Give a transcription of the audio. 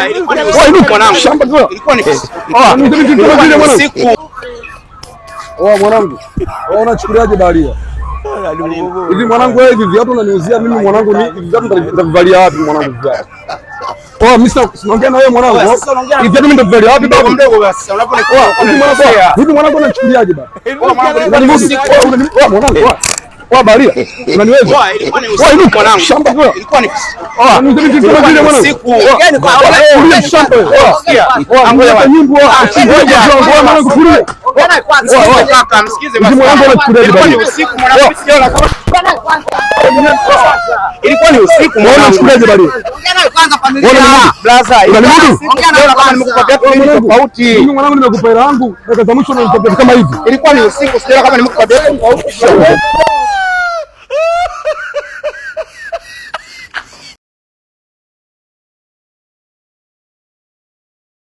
Wewe inuka Mwanangu. shamba tu. Ilikuwa ni Ah, mimi kama vile mwanangu. usiku. Oa mwanangu. Wewe unachukuliaje baharia? Hivi mwanangu wewe hivi viatu unaniuzia mimi mwanangu ni hivi viatu nitavivalia wapi mwanangu viatu? Oa mimi sina sinaongea na wewe mwanangu. Oa, sasa unaongea na- Hivi viatu mimi nitavivalia wapi Mdogo babu? mdogo basi. Unaponikuwa Hivi mwanangu, hivi mwanangu unachukuliaje baba? Mwanangu, ilikuwa ni Unanimudu? usiku. Oa oa mwanangu. Oa. Oa baharia. Unaniweza? Oa, ilikuwa ni Oa usiku inuka mwanangu. shamba tu. Ilikuwa ni Oa mimi kama vile mwanangu. usiku. Kulia shamba. Oa. Oa ngoja nyimbo. Ngoja ngoja mwanangu kulia. Msikize kaka, msikize Hivi basi. mwanangu anachukuliaje Ilikuwa ni baharia? usiku mwanangu. Sijaona kama ilikuwa ni usiku Wewe mwanangu. unachukuliaje baharia? Blaza, Unanimudu? sijaona kama nimekupa viatu Wewe vingi mwanangu, tofauti. mimi mwanangu nimekupa hela yangu, dakika za mwisho unanipa kama hivi. Ilikuwa ni usiku, sijaona kama nimekupa viatu tofauti.